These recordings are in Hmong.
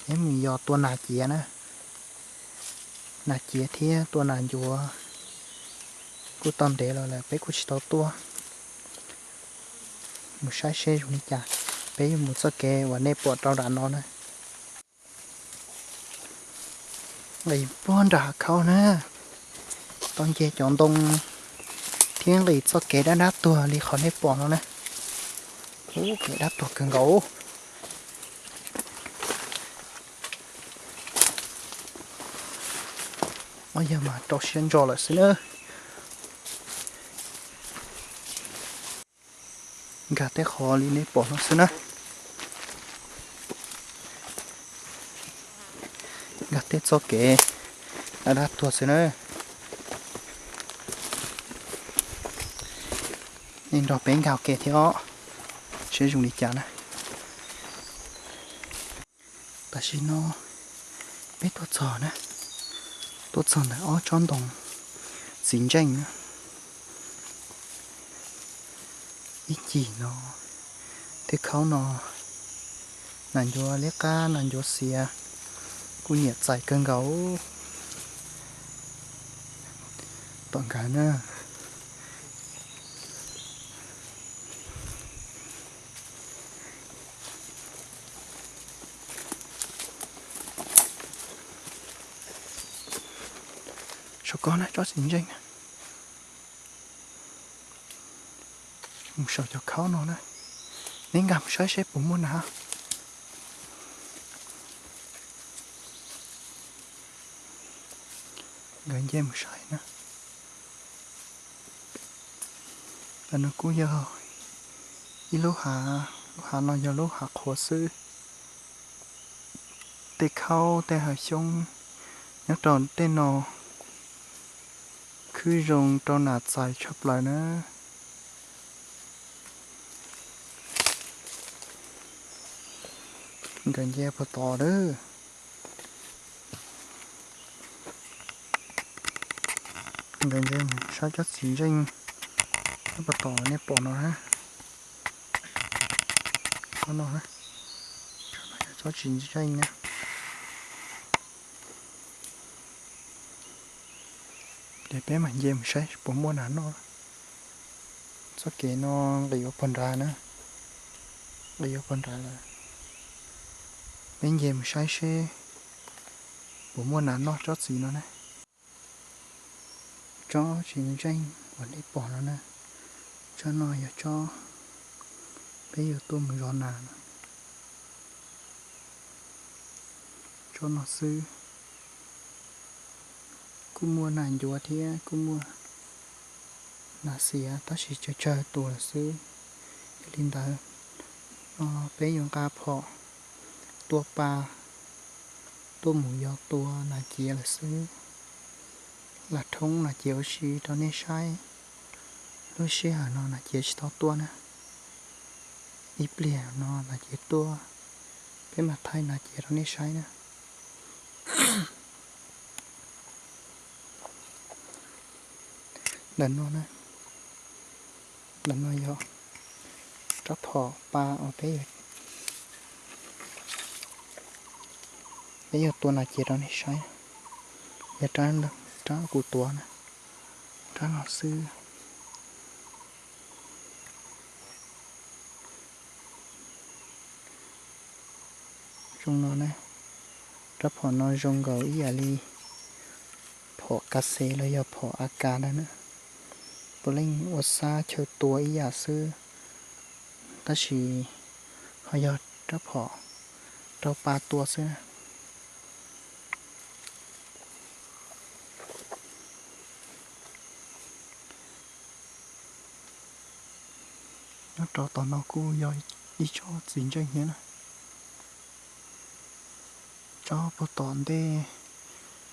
Peb mus yos tua nas ciav na. Nas ciav thiab tua nas ncuav kuj tau ntev los lawm peb kuj tsis tau tuaj. Mus saib seb zoo li cas, peb yuav mus txoj kev uas nej pom rau nram no na. Nqis puag nram hav khaub na, tau nce cov ntoo thiab nqis txoj kev dab dab tuag li qhov nej pom no na. Ub, kev dab tuag kawg nkaus. Ob yawg mas rau siab ntso lawm xwb na. Nkag tej qhov li nej pom no xwb na. Nkag tej txoj kev dab dab tuag xwb na. Nej nrog peb nkag ua ke thiab os, seb zoo li cas na. Tam sim no peb tuaj txog na, tuaj txog ntawm ob tsob ntoo txiv ntseej na. Ib cim no tej khaub no nas ncuav liab qab nas ncuav xiav kuj nyiam txais kawg nkaus. Tom nkawd na. Saum ko na tsob txiv ntseej na. Mus saum cov khaub no na. Neb nkag mus saib seb puas muaj nas. Nkawd nce mus saib na. Ntawm no kuj yog ib lub hav, lub hav no yog lub hav qhuav xwb. Tej khaub tej hav xyoob nyob rau tej no khwb zoo rau nas txais tshaj plaws na. Nkawd nce puag tod lawm. Nkawd nce mus saib tsob txiv ntseej nyob puag tod nej pom no na. Tsob no, tsob txiv ntseej na. Ces peb mam nce mus saib puas muaj nas noj. Txoj kev no nqis ua puag nrad na, nqis ua puag nrad lawm. Peb nce mus saib seb puas muaj nas noj tsob txiv no na. Tsob txiv ntseej uas nej pom no na, tsob no yog tsob peb yuav tuaj mus zov nas no. Tsob no xwb kuj muaj nas ncuav thiab kuj muaj nas xiav tab sis tsawg tsawg tus lawm xwb. Yog li ntawd, no peb yuav nqa phom tua pa tuaj mus yos tua nas ciav lawm xwb. Lam thoob nas ciav ua si rau nej saib. Lub sij hawm no nas ciav tsis tau tuaj na. Ib pliag no nas ciav tuaj, peb mam thaij nas ciav rau nej saib na. Ntawm no na, ntawm no yog rab phom pa uas peb, peb yuav tua nas ciav rau nej saib. Yog rab, rab kuv tuav na, rab no xwb. Zoo no na, rab phom no zoo nkaus ib yam li phom ka xes los yog phom A K ntag na. Puav leej ua xab chaw tua ib yam xwb, tab sis ho yog rab phom rau pa tua xwb na. Nyob rau tom no kuj yog ib tsob txiv ntseej thiab na. Tsob puag tom ntej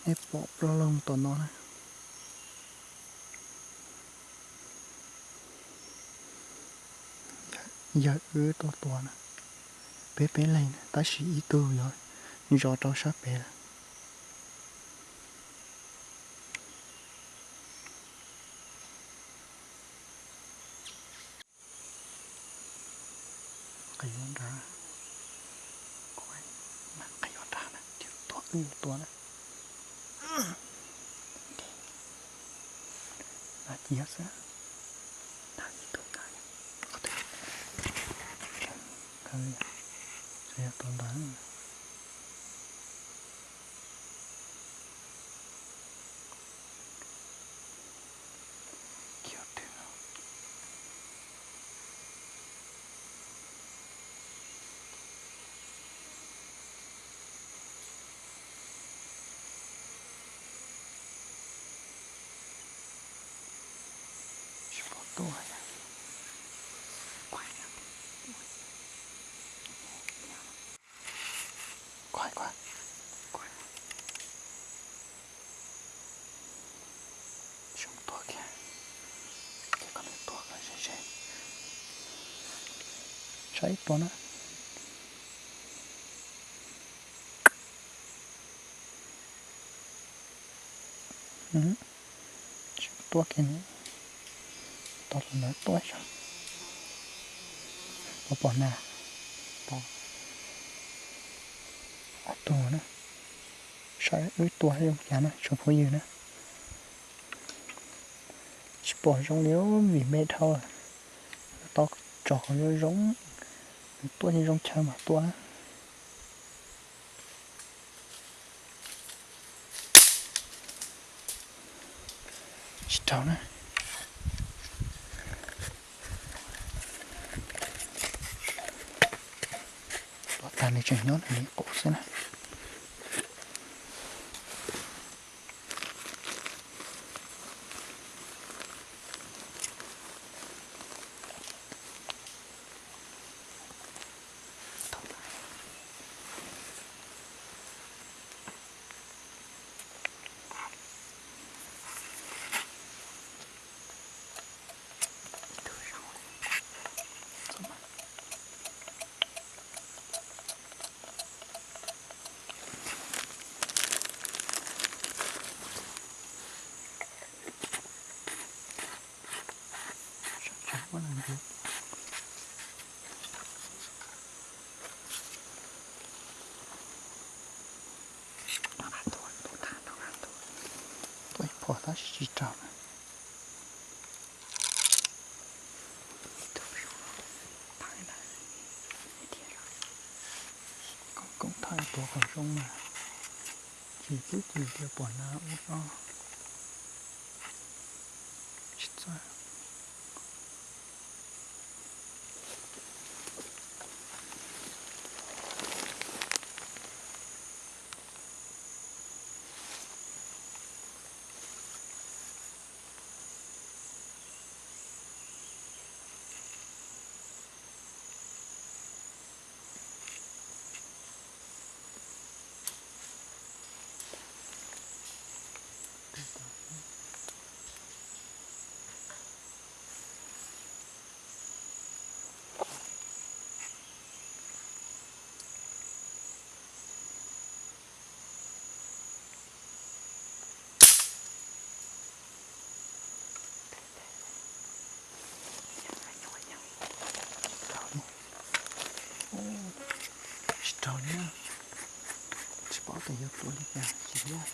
nej pom ploj loog tom no na. Yawg wb tuaj tua na, peb peb leeg na, tab sis ib tug yog zov rau sab pem lawm. Qis nrad, qis nrad. Tua na. Cia xwb. Tua ntawd. Tsis pom tuaj. Kuv, kuv, kuv. Tsis mus tua kiag, ces koj mus tua kom ze ze. Saib ib tua na. Tsis tua kiag ni. Tos tus ntawd tuaj tso. Puas pom na? Pom. Tus na. Saib wb tua zoo cas na tsoom phooj ywg na. Tsis pom zoo li vim me dhau. Tau tso kom zoo zoo, nws tuaj zoo chaw mas tua na. Tsis raug na. Tua tag nws tseem nyob nws qub xwb na. Tuaj ib phom tab sis tsis raug na. Koob koob thaij tuav qhov zoo mas, ces twb cia tias pom na ub no. Tsis txawj. Tsis raug li, tsis paub tias yuav tua li cas tsis yog.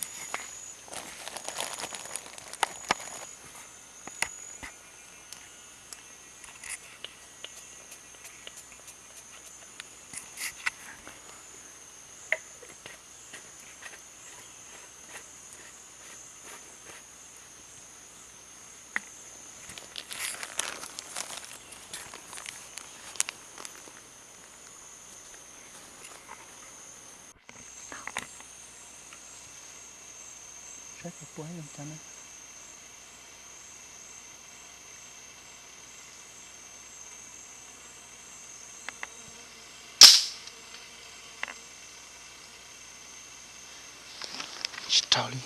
Saib puas pom zoo cas na. Tsis raug li.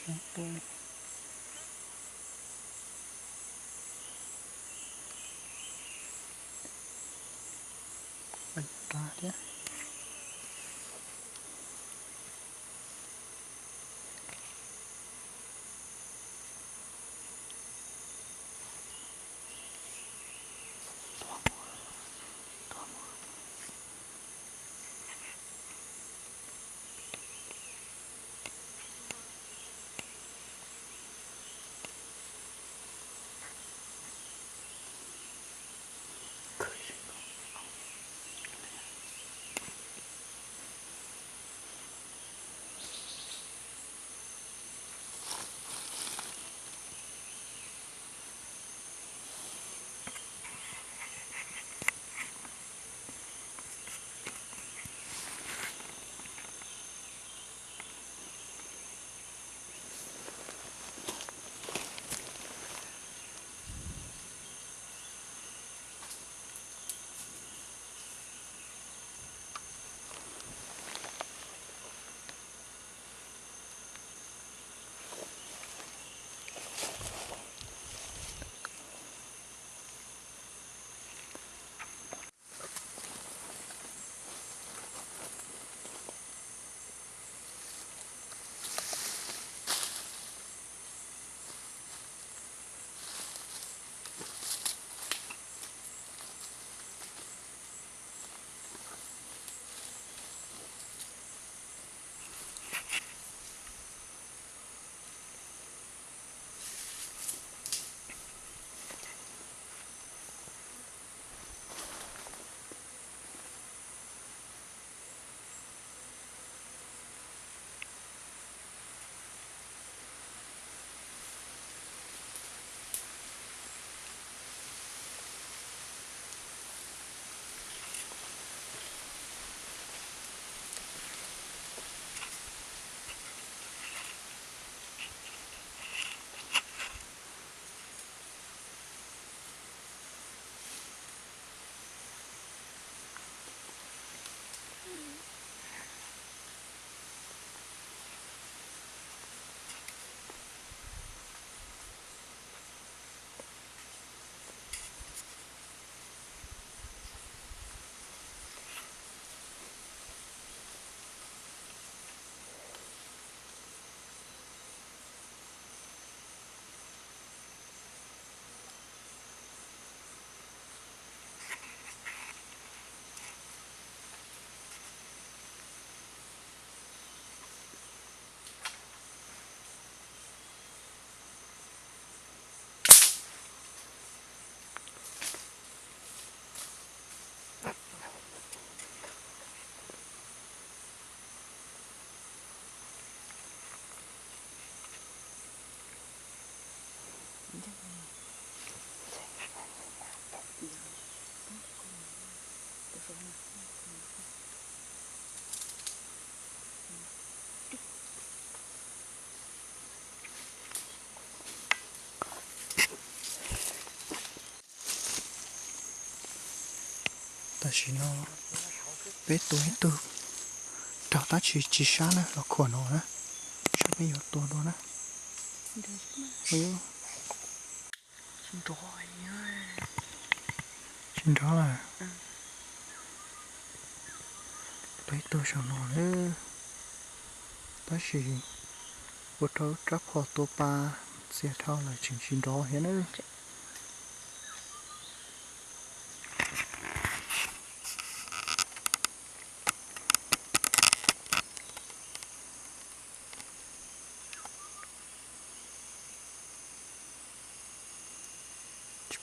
Tua li. Tua thiab. Tam sim no peb tua ib tug raug tab sis tsis sab na, los khuam no na, saib peb yuav tua dua na. Tsis nrov lawm. Tua ib tug saum no na, tab sis ua rau rab phom tua pa txias dhau lawm tseem tsis nrov thiab na. Tsis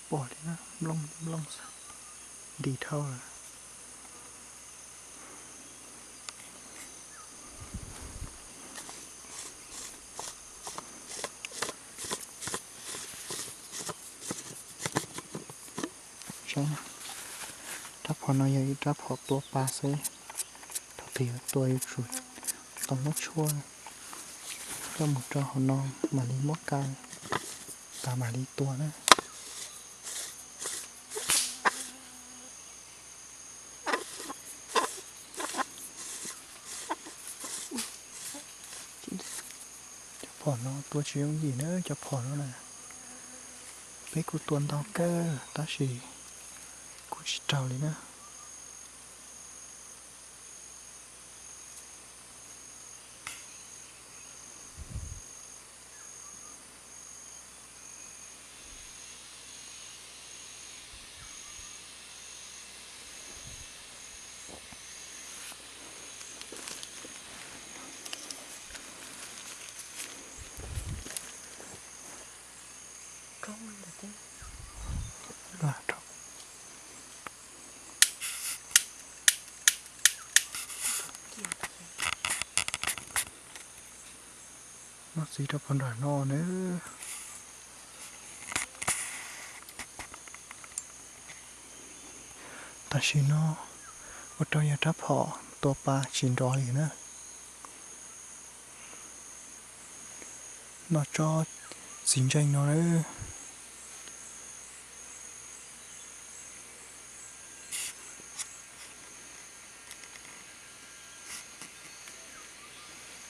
pom li na, nplooj nplooj xwb, nti dhau lawm. Saib, rab phom no yog ib rab phom tua pa xwb, thaum twg yuav tua yuav tsum tau muab tshuaj coj mus rau hauv no mam li muab kaw tas mam li tua na. Cov Phom no tua tsis yooj yim na, cov phom no na. Peb kuj tua ntau kawg tab sis kuj tsis raug li na. Muab txiv rau puag nram no na. Tam sim no ua rau yog rab phom tua pa tsis nrov li na. Noj tsob txiv ntseej no na.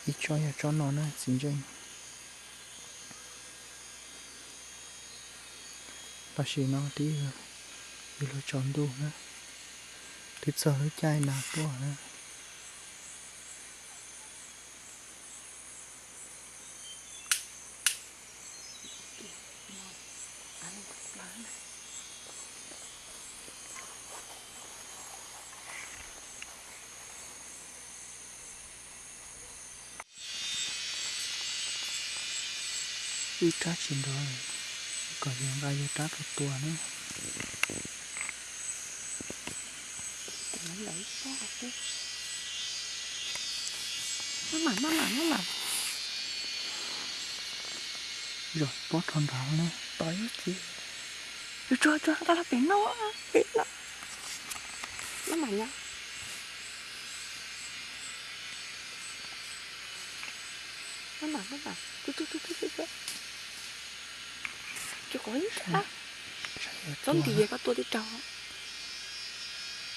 Ib tsob yog tsob no na txiv ntseej. Tam sim no twb yuav luag tsaus ntuj na, twb txog lub caij nas tuaj na. Wb rab tsis nrov, kom yog nqa yog rab rau tua na. Zom pob rau nrad na. Tsuag tsuag, rau pem no, pem no. Maj mam nyob. Maj mam, maj mam, tsuag tsuag, tsuag tsuag, tsuag. Tsuag kom ib sab. Tsob ntis koj tua tib raug.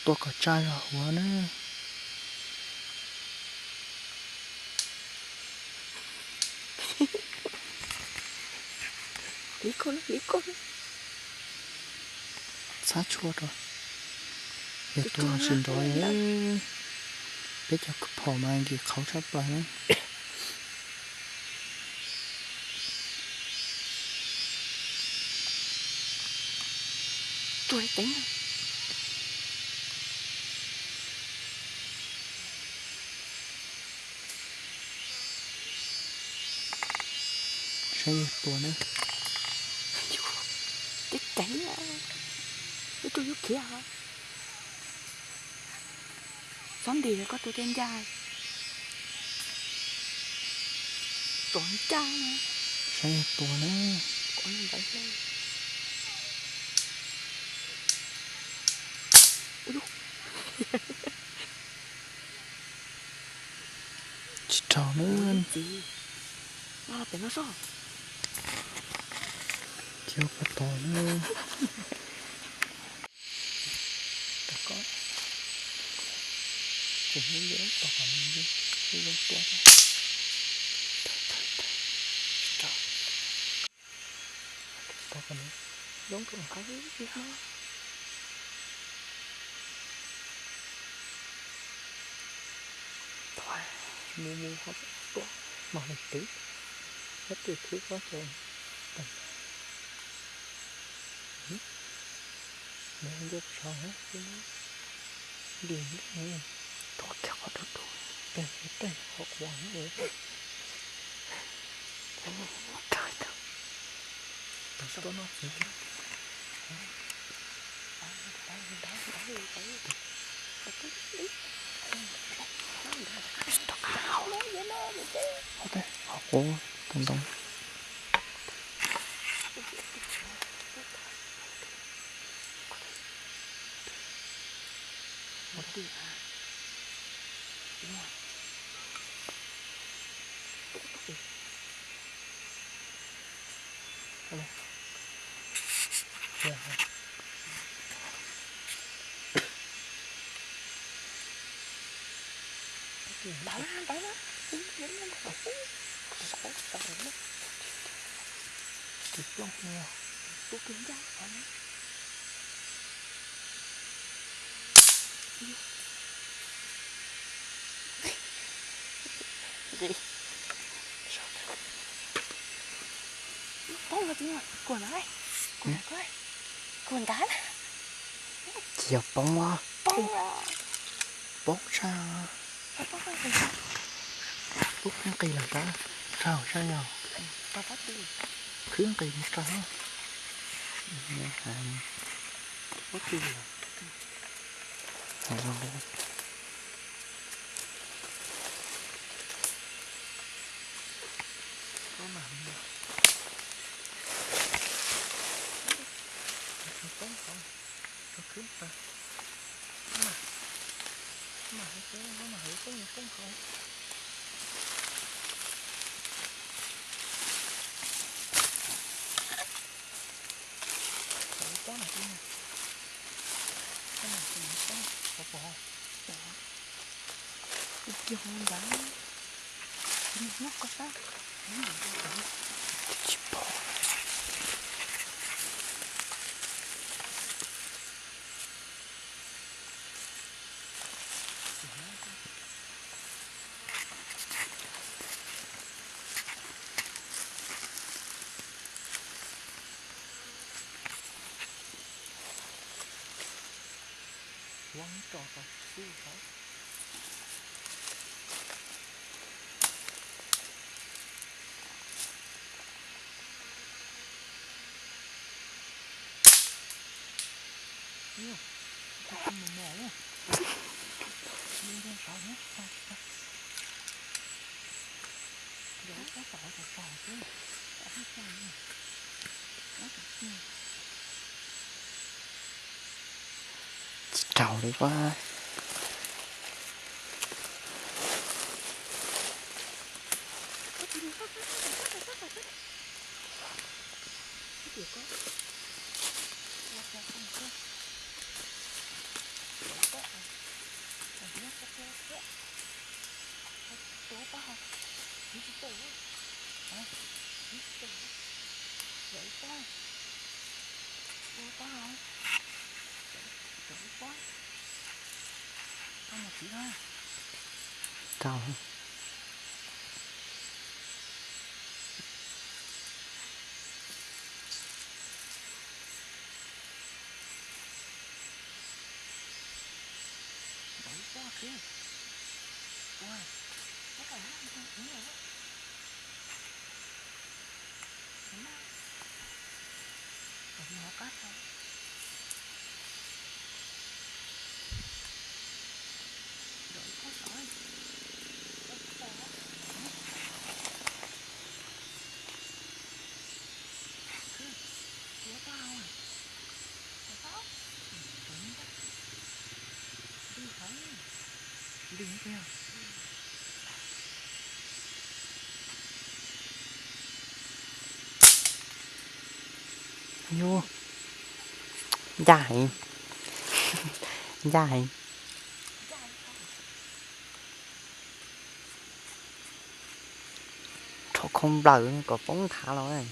Tua kom tsaj zog huav na. Txhab tshuaj rau. Yog tua tsis nrov, peb cov phom mas nkim qhauv tshaj plaws na. Tua teev. Saib yog tua na. Tib teev, ib tug yub khiav. Txhob ntis koj tua tej ncaj. Tov ncaj. Saib yog tua na. Tsis raug na. Cov paj tos na. Mus mus ho tuaj, mag mus twv, ob tug thwb pob rau. Mus nce tshav, dim, tuaj kiag qhov dub dub, tej qhov quav. Tus tuaj noj txiv. Qhov quav tus ntoo. Plooj kiag, tub kiag ncaj qhov no. Poob no txiv, kuam ntawd, kuam ntawd, kuam ntawd. Tsis yog poob os. Poob, poob tshaj. Poob qhib nqis los sav, sav yog khwb nqis mus sav. Poob tsis yog. Tsis raug li ua. Tau. Yus ncaj heev, ncaj heev. Rho khoo nplawm kom poob nthav los.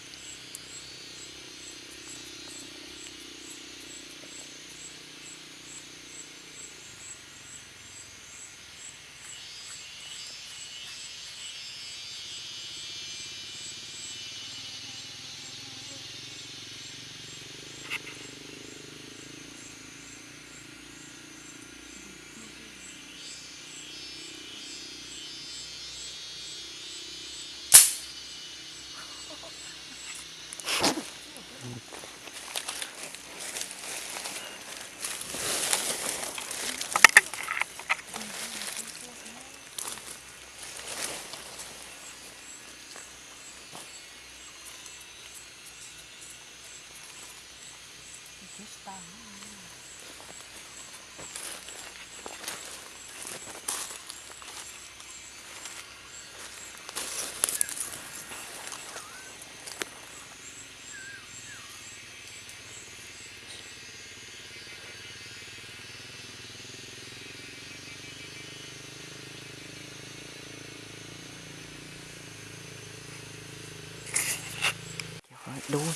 Dub,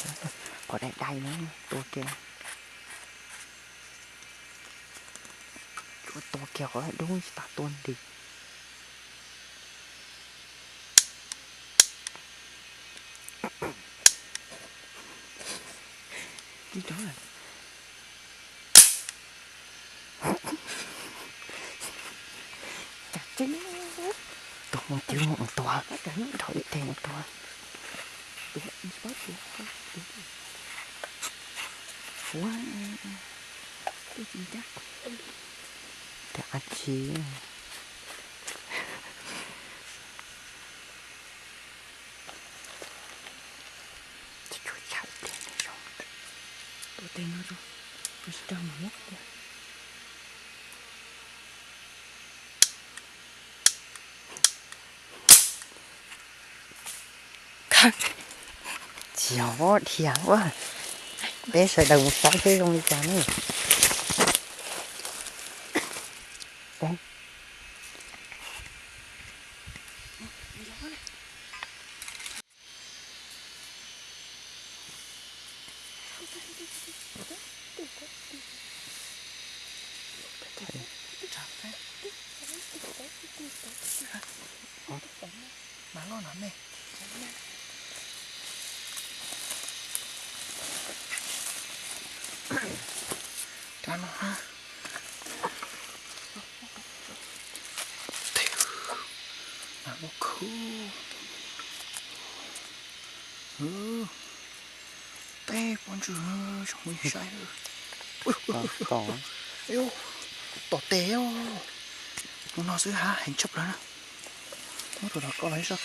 qhov dai dai na, tua kiag. Tsuas tua kiag qhov dub tsis tas tua nti. Cas tseeb, tua mus twb mus tua, rau ib teg mus tua. Tias dab tsi? Tua teg no rau, tua tsis raug mas muab tua. Tsis yog dhia ua, peb sawv daws mus saib seb zoo li cas ne. Mas loj no me. Rab no, mas loj kawg. Teb pob ntseg zoo li saib. Tom tes, mus no xwb hab heev tshaj plaws na. Muab tus rau koj los ib sab.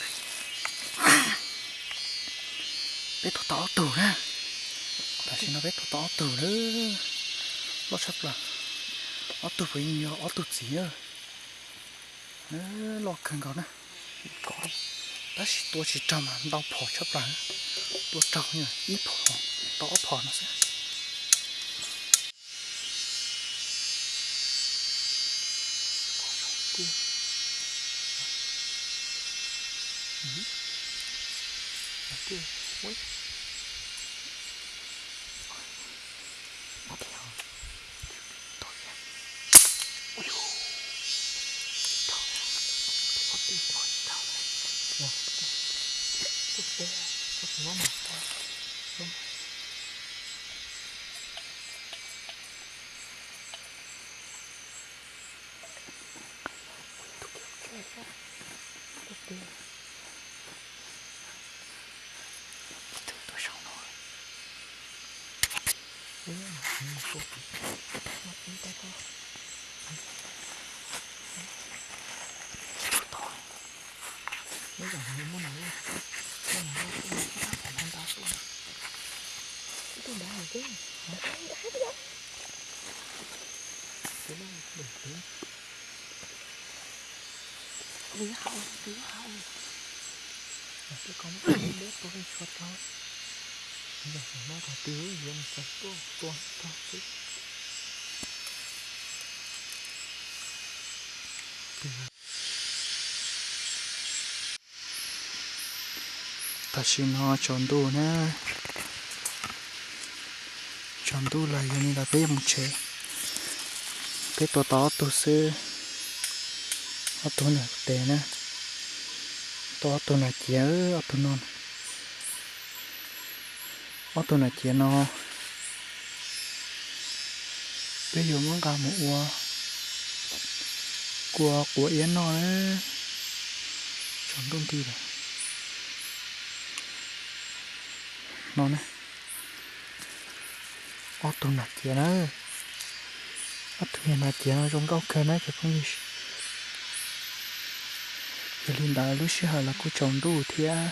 Peb tua tau ob tug na. Tam sim no peb tua tau ob tug lawm. Loj tshaj plaws. Ob tug puav yog ob tug txiv na. Loj kawg nkaus na. Tab sis tua tsis raug mas ntau phom tshaj plaws. Tua raug ib phom, tau ob phom no xwb. Tam sim no tsaus ntuj na, tsaus ntuj lawm yog li ntawd peb yuav mus tsev. Peb tua tau ob tug xwb, ob tug nas tes na, tua ob tug nas ciav, ob tug no, ob tug nas ciav no peb yuav muab nqa mus ua kua quav iab noj na. Tsaus ntuj nti lawm no na. Ob tug nas ciav na, ob tug niag nas ciav no zoo nkauj kawg na cov phooj ywg. Yog li ntawd lub sij hawm los kuj tsaus ntuj thiab,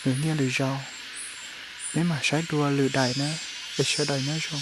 lwm niaj lwm zaus peb mam saib dua lwm daim na, es sawv daws nyob zoo.